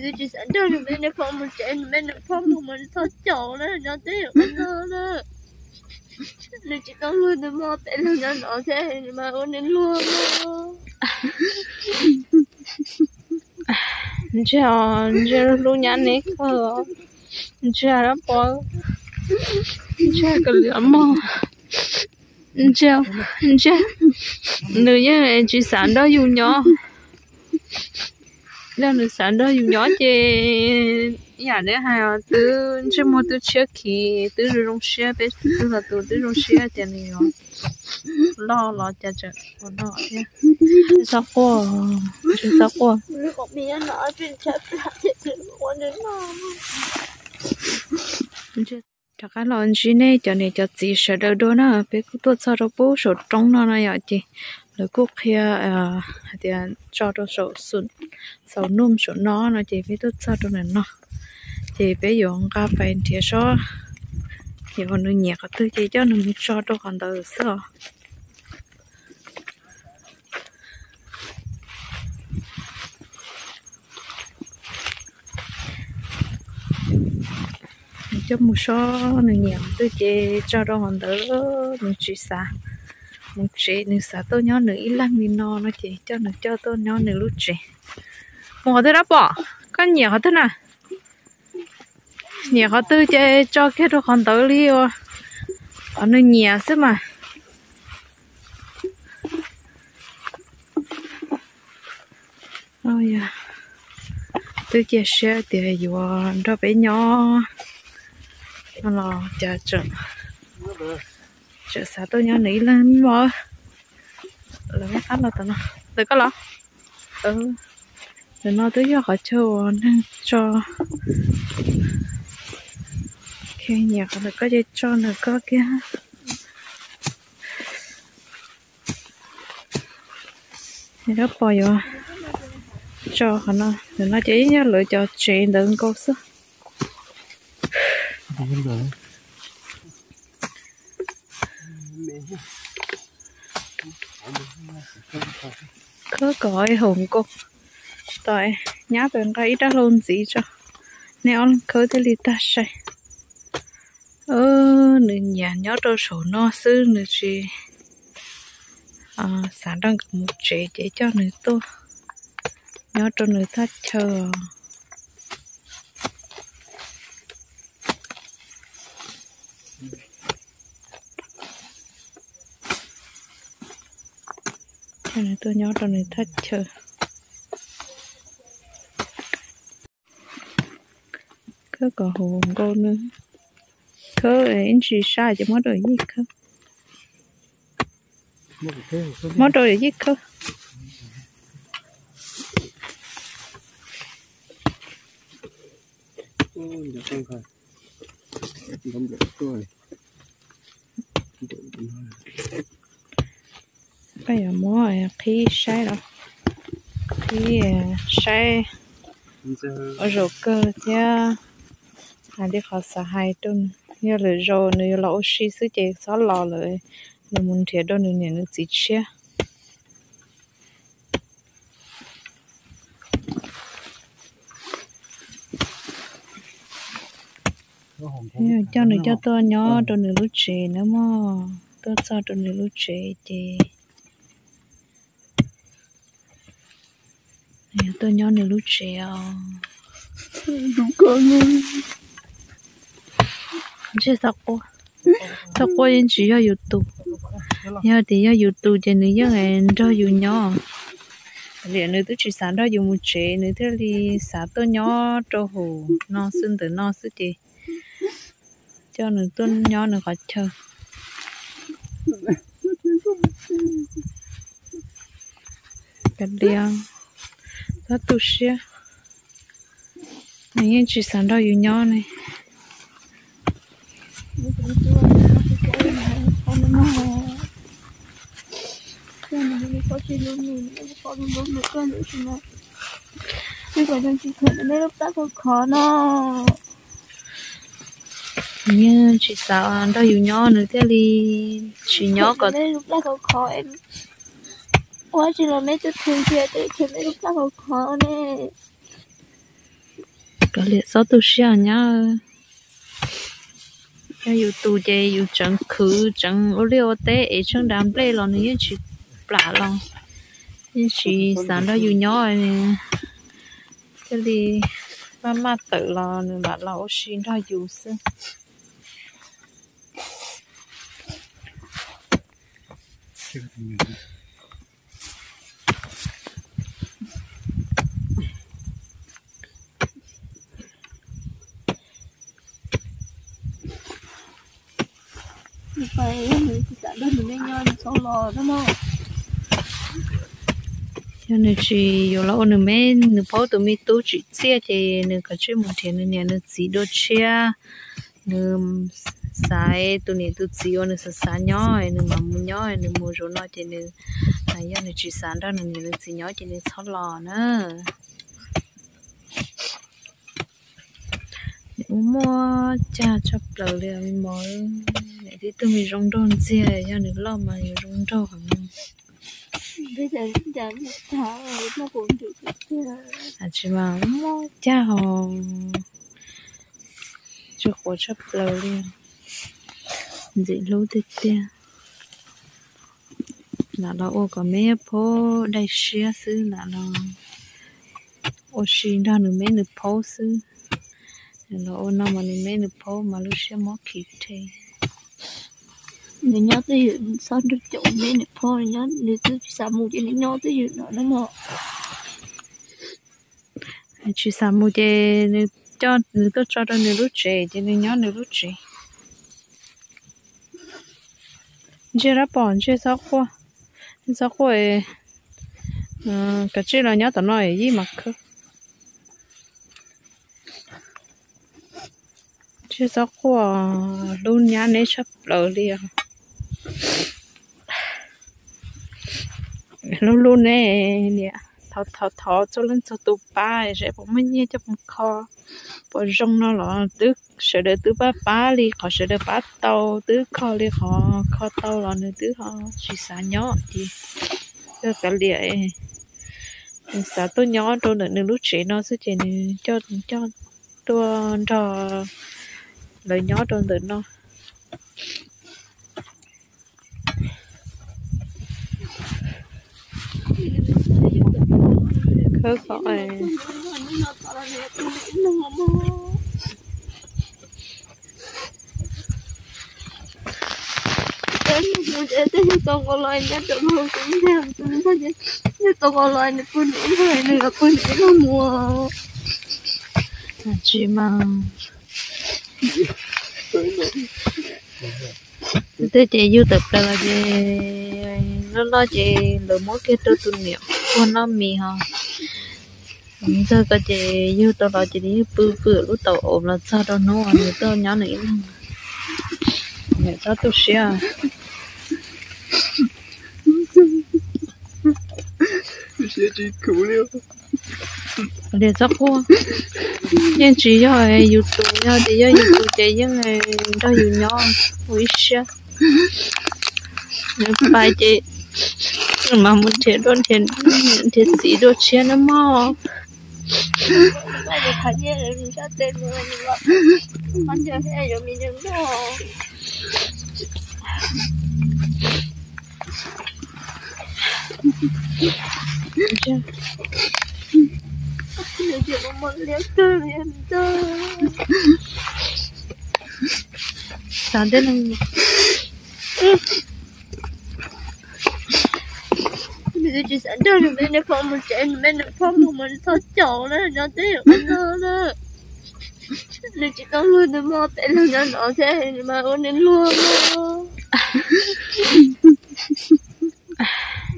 Twb tsis xav nrog nws me nws phob mus tsev, nws me nws phob mus mas nws txhob caum na, nyob twb yog qhov no na. Nws tsis tau luag nws mos pem los nyob no thiab mas ua nws luag. Ntshe, ntshe hlub nyab neb kawg, ntshe dab pov, ntshe kav liam mog, ntshe, ntshe nws yeej tsis xav nrog yus nyob. Yog nws xav nrog yus nyob ces yam neb hais os, twb ntsej muag twb tshiab khiv, twb zoo zoo siab, peb tus twb los tus twb zoo siab ces nws yuav loj los cas tseem ua no thiab. Txhob quaj, txhob quaj. Rov qab los ntsib nej cov niam cov txiv sawv daws dua na, peb kuj tuaj txog rau pub saum roob no no yom, ces lawv kuj qhia hais tias tso rau saum xaus num saum no no ces peb tuaj txog rau ntawm no, ces peb yuav nqa pais nrhiav sob, yog nws nyiam qhov twg ces coj nws mus tso rau qhov ntawd xwb os. Nws coj mus sob nws nyiam qhov twg ces tso rau qhov ntawd, nws tsis xav mus tsev, nws xav tuaj nyob nws ib leeg li no no ces coj nws coj tuaj nyob nws lub tsev. Mus qhov twg dab pom? Koj nyiam qhov twg na? Nyiam qhov twg ces tso kiag rau qhov ntawd li uas qhov nws nyiam xwb mas. Twb cia siab tias yuav nrog peb nyob no los cas tseem xav tuaj nyob nws ib leeg mog. Lawv qab los tom no, lawv koj los. Ntawm no twb yog qhov chaw uas neeg tso. Nyiam qhov ntawm koj ces tso ntawm koj kiag. Dab pom yuav tso qhov no, ntawm no ces yeej yog lawv cov tsev ntawd nkaus xwb. Khawb kom haum nkaus, tau nyab pes nqa ib rab hlau ntxiv tso, nej ob leeg khawb thiaj li tag sai. Nws nyiam nyob rau saum no xwb, nws tsis xav nrog nkawd mus tsev ces coj nws tuaj nyob rau nws thaj chaw. Coj nws tuaj nyob rau nws thaj chaw. Khawb kom haum nkaus nws. Khawb ib ntsis sab ces muab rau yij khawb. Muab rau yij khawb. Koj yuav muab qhib saib los, qhib saib ua zaum kawg thiab hais li qhov xav hais rau nws. Yog lwm zaus nws yuav los ua si xwb ces txhob los lawm, nws mus nrhiav rau nws niam nws txiv tshiab. Coj nws coj tuaj nyob rau nws lub tsev na mog, tuaj txog rau nws lub tsev ces tuaj nyob nws lub tsev os. Ntshe txhob quaj, txhob quaj, yeej tsis yog yus tus. Yog tias yog yus tus ces nws yeej nrog yus nyob. Liam nws twb tsis xav nrog yus mus tsev, nws thiaj li xav tuaj nyob rau hauv no xwb ntawm no xwb ces coj nws tuaj nyob nws qhov chaw. Kav liam, txhob tu siab, nws yeej tsis xav nrog yus nyob ne. Nws yeej tsis xav nrog yus nyob, nws thiaj li tsis nyob kom. Ua tsis los meb tuaj thw nrhiav, meb lub plab khov khov ne. Kav liam txhob tu siab nyab. Yog yus tus ces yus tseev khwv tseev ua liaj ua teb es tsheej dav nplej los nws yeej tsis plam los, yeej tsis xav nrog yus nyob. Thiaj li maj maj tawm los nws lam los ua si nrog yus xwb. Yog nws tsis yuav los ua nws me nws phaub tus me tub tsim txiaj ces nws kav tsij mus nrhiav nws niam nws txiv dua tshiab. Nws xaiv tus niam tus txiv uas nws xav xav nyob nws mam mus nyob, nws mus zaum no ces nws, yog nws tsis xav nrog nws niam nws txiv nyob ces nws txhob los na. Nws ua muaj cag tshaj plaws li me mos. Nws tib tug me zoo nraug ntxiag, yog nws loj mas yuav zoo nraug heev. Tsis mas ua muaj cag hos, tsis qhuav tshaj plaws li. Ntxim hlub tiag tiag. Lam los ua kom me phaub dai siab xwb, lam los ua si nrog nws me nws phaub xwb. Nws los ua no mas nws me nws phaub mas lub siab mob khiv rhe. Nws nyob twj ywm, txhob nrog caum me nws phaub, nws twb tsis xav mus ces nws nyob twj ywm no na mog. Tsis xav mus ces nws coj nws tuaj tso rau nws lub tsev ces nws nyob nws lub tsev. Ntsiag dab pom, ntsiag txhob quaj, ntsiag txhob quaj, kav tsij los nyob tom no yij mas khawb. Ntsiag txhob quaj, hlub nyab neb tshaj plaws li os. Hlub hlub neb niam, thov thov thov txhua leej txhua tus pab seb puas muaj nyiaj coj mus kho, puas zoo no los twb sawv daws twb pab pab li qhov sawv daws pab tau, twb kho li qhov kho tau los nws twb ho tsis xav nyob ces yog kav liam, nws xav tuaj nyob rau ntawm nws lub tsev no xwb ces nws coj coj tuaj nrog lawv nyob rau ntawm no. Khawb qhov Tej yug tau nqos los nyob rau lub kuv ntiag, yug tau nqos los nws pw nws ib leeg, nws los pw nws ib leeg mus. Tsis mas, tej ces yug tawm plaws los ces loj loj ces lawv muab kiag rau tus niam ua noj mis ho. Ntxawg ko ces yug tau los ces nws yeej pw pw lub tau os los txog rau hnub uas nws tuaj nyob nws ib leeg. Niam txhob tu siab. Niam txhob quaj. Yeej tsis yog yus tus, yog tias yog yus tus ces yeej nrog yus nyob ua ib siab. Nws pais ces mas mus nrhiav dua, nrhiav txiv dua tshiab nawb mog. Xav tej neeg, nws tsis xav nrog nws me nws phob mus tsev, nws me nws phob mus mas nws txhob caum na, nyob twj ywm qhov no na. Nws tsis tau luag nws muaj peb leeg nyob no thiab nws mas ua nws luag no.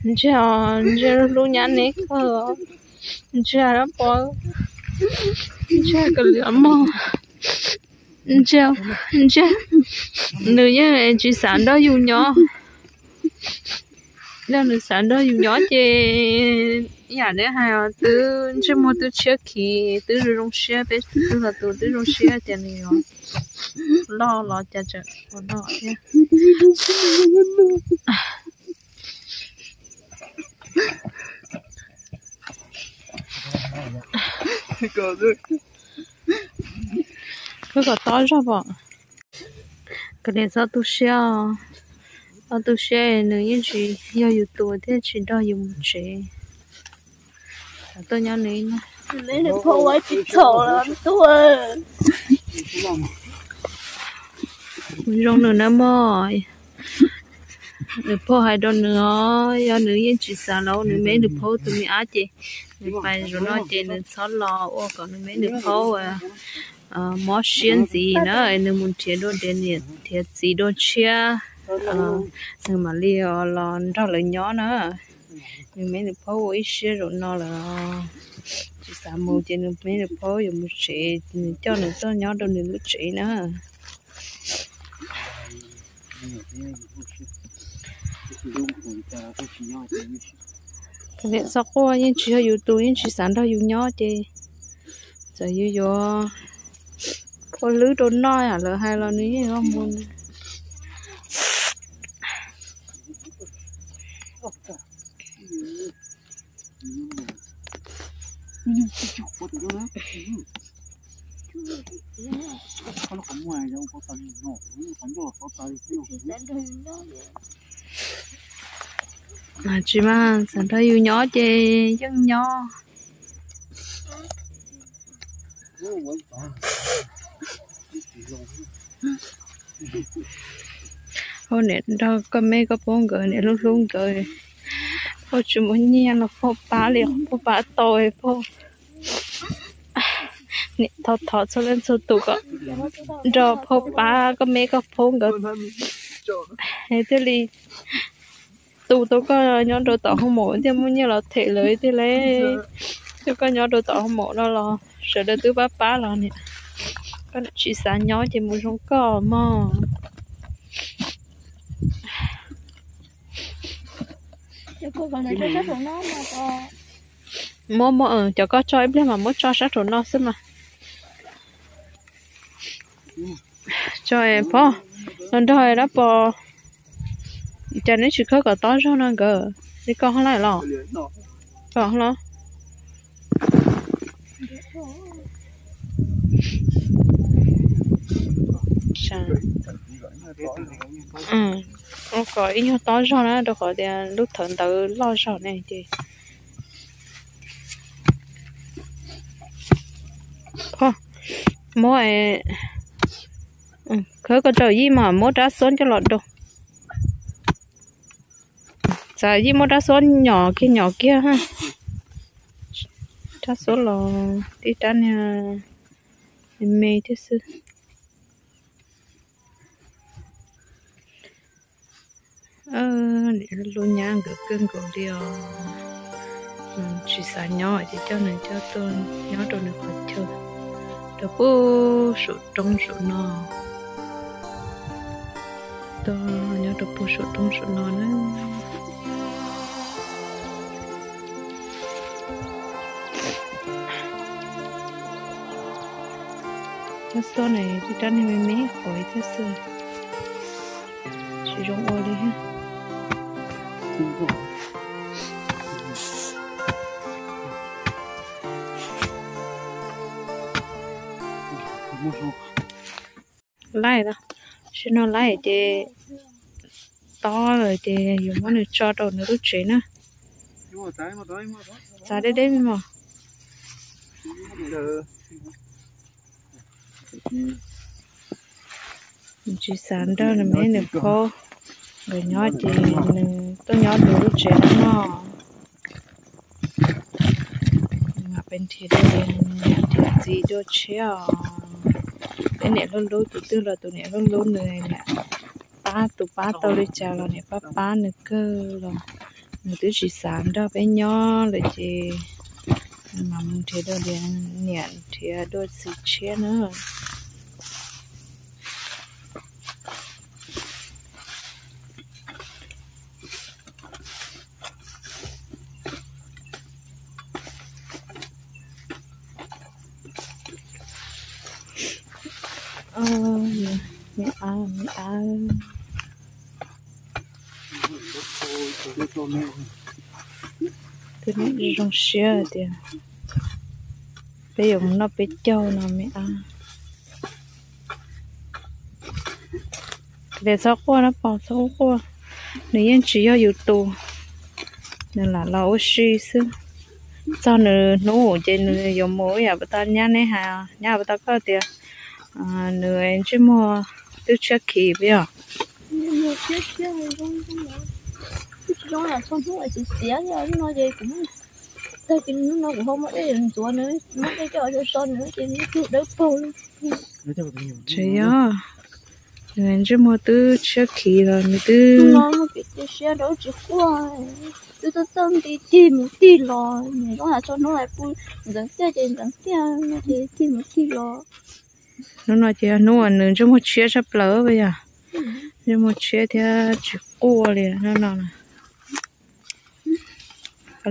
Ntsiag, ntsiag hlub nyab neb kawg, ntsiag dab pov, ntsiag kawg li mog. Ntsiag, ntsiag, nws yeej tsis xav nrog yus nyob. Yog nws xav nrog yus nyob ces yam neb hais twb ntsej muag twb tshiab khiv twb zoo zoo siab, peb twb los tus twb zoo siab ces nws yuav loj los cas tseem ua no thiab. Koj kom tob zog pom. Koj niam txhob tu siab os. Txhob tu siab, nws yeej tsis yog yus tus thiab tsis nrog yus mus tsev. Tuaj nyob nws ib leeg. Mus zoo nws na mog. Nws phauj hais rau nws os, yog nws yeej tsis xav los ua nws me nws phauj tus me ab ces nws pais zaum no ces nws txhob los ua kom nws me nws phauj mob siab ntxiv na, nws mus nrhiav dua niam nrhiav txiv dua tshiab, nws mam li los nrog lawv nyob na. Nws me nws phauj ua ib siab zaum no lawm, tsis xav mus ces nws me nws phauj yuav mus tsev, nws coj nws tuaj nyob rau nws lub tsev na. Niam txhob quaj, yeej tsis yog yus tus, yeej tsis xav nrog yus nyob ces txawm yus yuav ua hlwb rau noj, lawv hais los nws yeej yuav mus. Tsis mas xav nrog yus nyob ces yeej nyob. Phauj niam nrog koj me koj phauj nkawd niam hlub hlub nkawd. Phauj tsis muaj nyiaj los phauj pab li, phauj pab tau phauj. Niam thov thov txhua leej txhua tus kom nrog phauj pab koj me koj phauj nkawd thiaj li tu tau koj nyob rau tom hoo maum thiaj muaj nyiaj los them lawv thiaj li tu koj nyob rau tom hoo maum no los sawv daws twb pab pab los niam, koj tsis xav nyob ces mus zoo koj mog. Muab muab cov koj tso ib pliag mas muab tso sab rau no xwb mas. Tso phob, no nrog dab pos, cas neb tsis khawb kom tob zog no nkawd, li koj hlob los, koj hlob. Ua kom ib nyuag tob zog na, rau qhov tias lub thawv ntawd loj zog ne ces. Muab, khawb koj rau yij mas muab rab xuab coj los do. Txawm yij muab rab xuab nyom kiag nyom kiag, rab xuab los tib rab niag me me thiab xwb. Niam hlub nyab nkawd kawg nkaus li os. Tsis xav nyob ces coj nws coj tuaj nyob rau nws qhov chaw, rau puag saum roob saum no. Tuaj nyob rau puag saum roob saum no na. Rab xuab ne, tib rab niag me me qhuav thiab xwb, tsis zoo ua li. Laij, sim no laij ces tob lawm ces yuav muab nws tso rau nws lub tsev na. Txav deb deb mog. Tsis xav nrog nws me nws phaub nkawd nyob ces nws tuaj nyob nws lub tsev no. Nws mam pes nrhiav dua niam nrhiav txiv dua tshiab os. Peb niam hlub hlub tus twg los tus niam hlub hlub nws, niam pab tus pab tau li cas los niam pab pab nws kawg los nws twb tsis xav nrog peb nyob lawm ces nws mam mus nrhiav dua niam nrhiav dua txiv tshiab na. Me ab, me ab, twb zoo siab tias peb yuav mus noj peb caug no me ab. Lias txhob quaj na pog, txhob quaj, nws yeej tsis yog yus tus, nws lam los ua si xwb. Txog nws hnub ces nws yuav mus ib yam puas tau nyab neb hais, nyab puas tau koj tias nws ntsej muag twb tshiab khiv puas yog? Tsis yog, nws ntsej muag twb tshiab khiv los nws twb siab rau tsis quaj, twb txawj txawj nti tig mus tig los, nws zoo yam tso hnub ntxeev tiaj ces ntxeev tiaj, tig mus tig los. Hnub no ces yog hnub uas nws ntsej muag tshiab tshaj plaws puas yog? Ntsej muag tshiab thiab tsis quaj li hnub no na.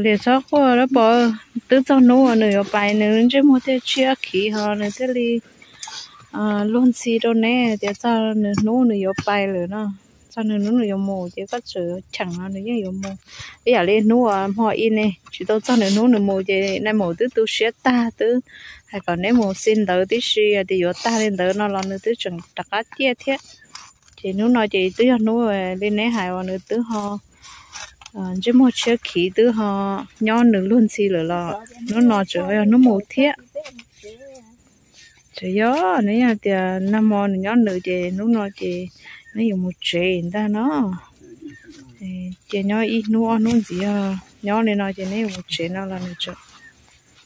Lias txhob quaj lawm pog, twb txog hnub uas nws yuav pais nws ntsej muag thiaj tshiab khiv ho nws thiaj li luag ntxhi rau neb tias txog nws hnub nws yuav pais lawm no. Txog nws hnub nws yuav mus ces koj tseem cheem no nws yeej yuav mus. Ib yam li hnub uas hmo ib ne tsis tau txog nws hnub nws mus ces nais maum twb tu siab tag twb hais kom neb mus xi ntawv tib si tias yuav tag li ntawd no los nws twb tseem rov qab ciaj thiab. Ces hnub no ces twb yog hnub li neb hais uas nws twb ho ntsej muag tshiab khiv twb ho nyob nws luag ntxhi lawm los hnub no tseem yog hnub mus thiab. Tseem yog neb yog tias nag hmo nws nyob nws ces hnub no ces neb yuav mus tsev ntag no. Ces nyob ib hnub ob hnub ntxiv nyob li no ces neb yuav mus tsev no los nws tseem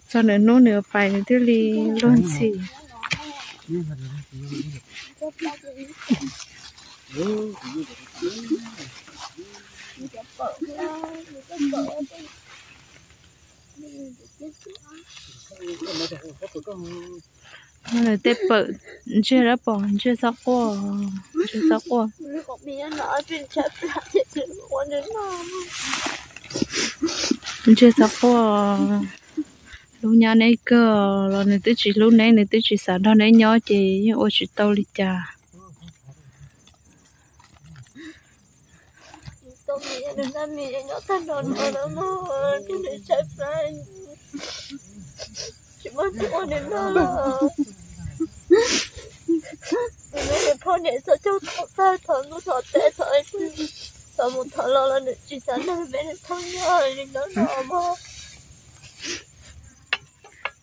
txog nws hnub nws pais nws thiaj li luag ntxhi. Nws tej pawm ntseg lawm pog, ntseg txhob quaj, ntseg txhob quaj. Ntseg txhob quaj, hlub nyab neb kawg los nws twb tsis hlub neb, nws twb tsis xav nrog neb nyob ces yeej ua tsis tau li cas. Tsis muaj tus ua nws noj los. Nws poj niam txhob coj thaum tag thaum hnub thaum teb thaum mus thaum los los nws tsis xav nrog peb nws thooj nyob li no los mog.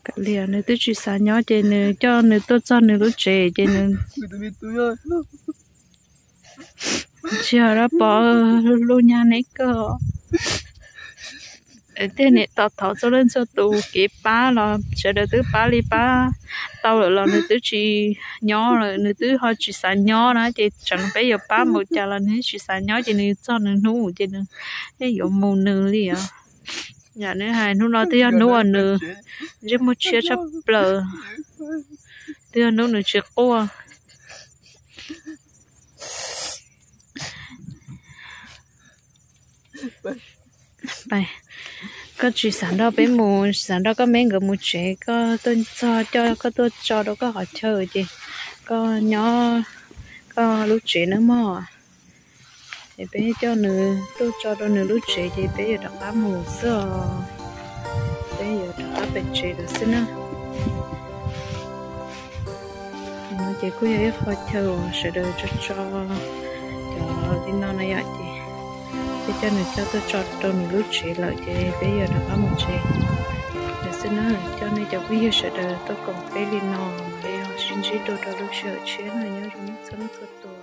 Kav liam, nws twb tsis xav nyob ces nws coj nws tuaj txog nws lub tsev ces nws tsis yog dab pov, hlub nyab neb kawg. Tiag niam tos thov txhua leej txhua tus kev pab los sawv daws twb pab li pab tau lawm los nws twb tsis nyob lawm, nws twb ho tsis xav nyob na ces tseem peb yuav pab npaum cas los nws tsis xav nyob ces nws txog nws hnub ces nws yeej yuav mus nws li os. Yam nws hais hnub no twb yog hnub uas nws ntsej muag tshiab tshaj plaws, twb yog hnub nws tsis quaj. Koj tsis xav nrog peb mus, xav nrog koj me nkawd mus tsev, koj tuaj txog coj koj tuaj tso rau koj qhov chaw ces koj nyob koj lub tsev nawb mog. Ces peb coj nws tuaj tso rau nws lub tsev ces peb yuav rov qab mus xwb os. Peb yuav rov qab pem tsev lawm xwb na. No ces kuj yog ib qho chaw uas sawv daws tso tso cov li no na yom, ces peb coj nws coj tuaj tso rau nws lub tsev lawm ces peb yuav rov qab mus tsev lawm xwb na. Coj nej cov phooj ywg sawv daws tuaj koom peb li no, peb ho sib ntsib dua rau lub sij hawm tshiab na, nyob zoo txhua leej txhua tus.